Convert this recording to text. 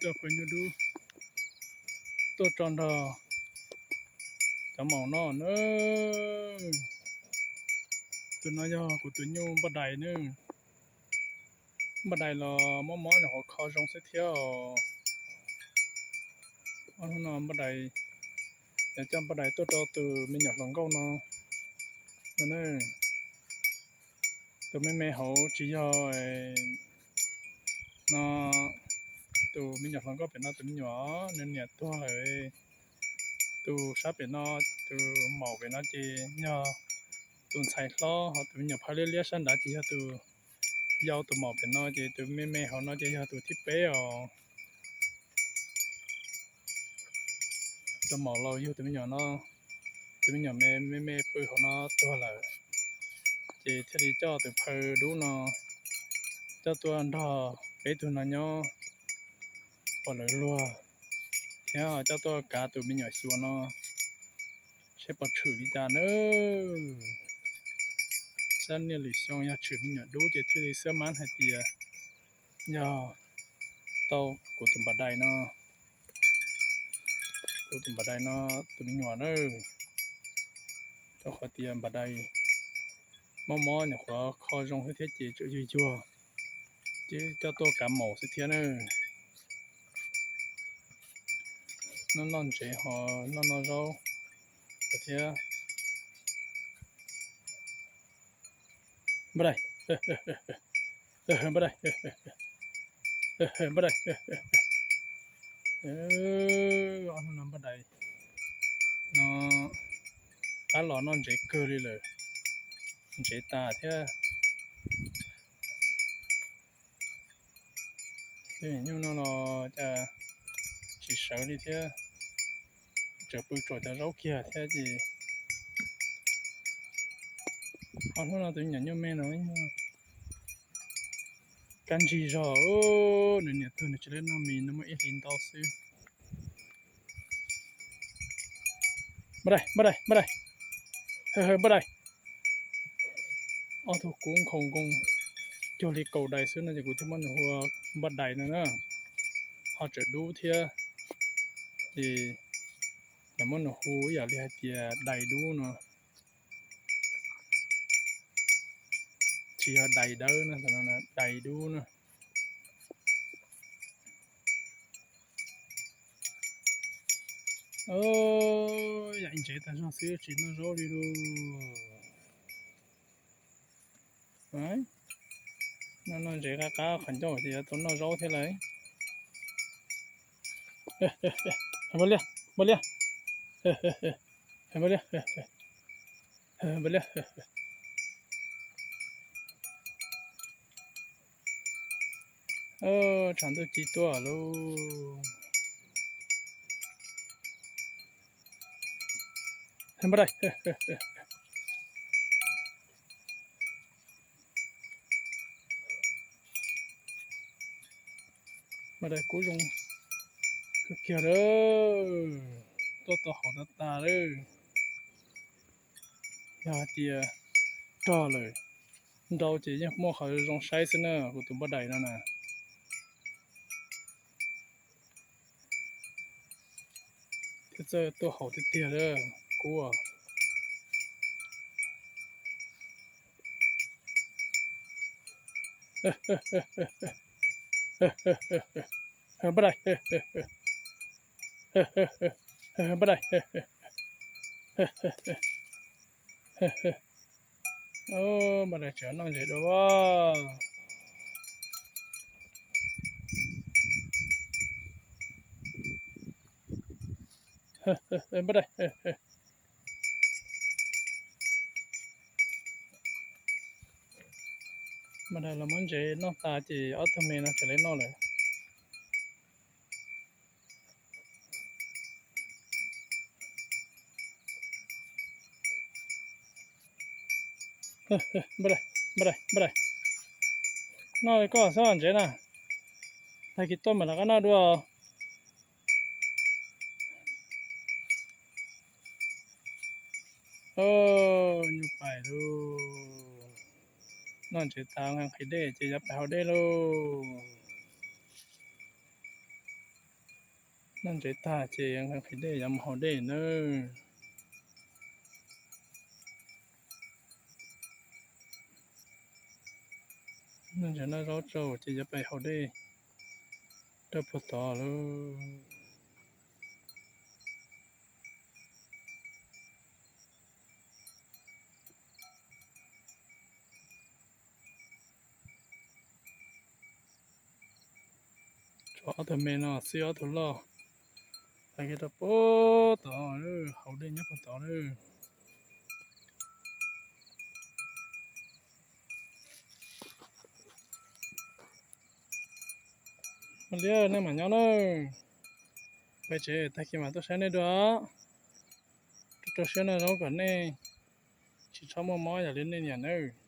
Coj phaw nyuj dub tuaj tso nrog cov maum noj na. Tus no yog kuv tus nyuj npoj dais na. Npoj dais los mob mob nyuam qhuav kho zoo xwb thiab os. Ob hnub no npoj dais, coj npoj dais tuaj rau tus me nyuam hluas nkauj no no na. Tus me me hauv tsis yog no, tus me nyuam hluas nkauj pem no tus me nyuam nws niam tuag lawm. Tus sab pem no, tus maum pem no ces yog tus ntxhais hlob, ho tus me nyuam phaw liab liab sab nrad ces yog tus yau, tus maum pem no ces tus me me hauv no ces yog tus thib peb os. Tus maum laus yug tus me nyuam no, tus me nyuam me me pw hauv no tuag lawm, ces thiaj li coj tus phaw dub no coj tuaj nrog peb tug no nyob pom lawv luag, thiab coj tuaj kav tus me nyuam xyuas no seb puas tshwm li cas nawb. Sab niaj lwm xyoo yog tshwm me nyuam dub ces thiaj li xab mab hais tias yog tau kuv tus npam dais no, kuv tus npam dais no tus me nyuam na. Rau qhov tias npam dais mob mob nyuam qhuav kho zoo xwb thiab ces tseem yuag yuag, ces coj tuaj kav maum xwb thiab na. Noj noj ntsev ho noj noj zaub thiab. Npam dais, npam dais, npam dais. Ob hnub no npam dais no qab los noj ntsev kawg li lawm, ntsev tas thiab. Tej nyuj no los cas tsis sawv li thiab, tseem pw tsuam cov zaub kiag thiab ces. Ob hnub no tus me nyuam nyuj me no kab ntsig zog, nws niam tuag nws tsis lab noj mis, nws muaj ib hlis ntau xwb. Npam dais, npam dais, npam dais, npam dais. Ob tug kub nkhaus nkoos cuag li kaum dais xwb no ces kuv thiaj muab nws hu ua npam dais no na. Ho tseem dub thiab, ces lawv muab nws hu ib yam li hais tias dais dub no. Tsis yog dais dawb no, dais dub na. Yam ntsev tag zog xwb tsis noj zaub li lauj. Noj noj ntsev qab qab qhov ncauj ces yuav tau noj zaub thiab lauj. Npam liaj, npam liaj, npam liaj, npam liaj. Tshav ntuj ci tuaj lauj. Npam dais, npam dais kub zoo kawg kiag lawm, tuaj tau haum tas tas lawm. Yog hais tias rog lawm nrau ces yeej muaj qhov zoo saib xwb na, kuv tus npam dais no na. Thiab txawj tuaj haum tiag tiag lawm kub. Npam dais, npam dais, npam dais tseem noj ntsev dua. Npam dais, npam dais los muab ntsev noj tas ces ob tug me no tseem lawv noj lawm. Npam dais, npam dais, npam dais, noj koj xwb ntsev na. Tag kis tuaj mam rov qab noj dua. Nyuj pais lauj. Noj ntsev tas nqhis dej ces yuav pais haus dej lauj. Noj ntses tag ces nqhis dej yuav mus haus dej nawb. Noj ntses noj zaub tsau ces yuav pais haus dej rau puag tod lawm. Tshuav ob tug me no xwb, ob tug loj, pais kiag rau puag tod, haus dej nyob puag tod lawm. Ua li nej mam nyob nawb, peb tsev tag kis mam tuaj saib nej dua. Rau rau siab noj zaub kom nej tsis txhob muaj mob yam li nej niam nawb.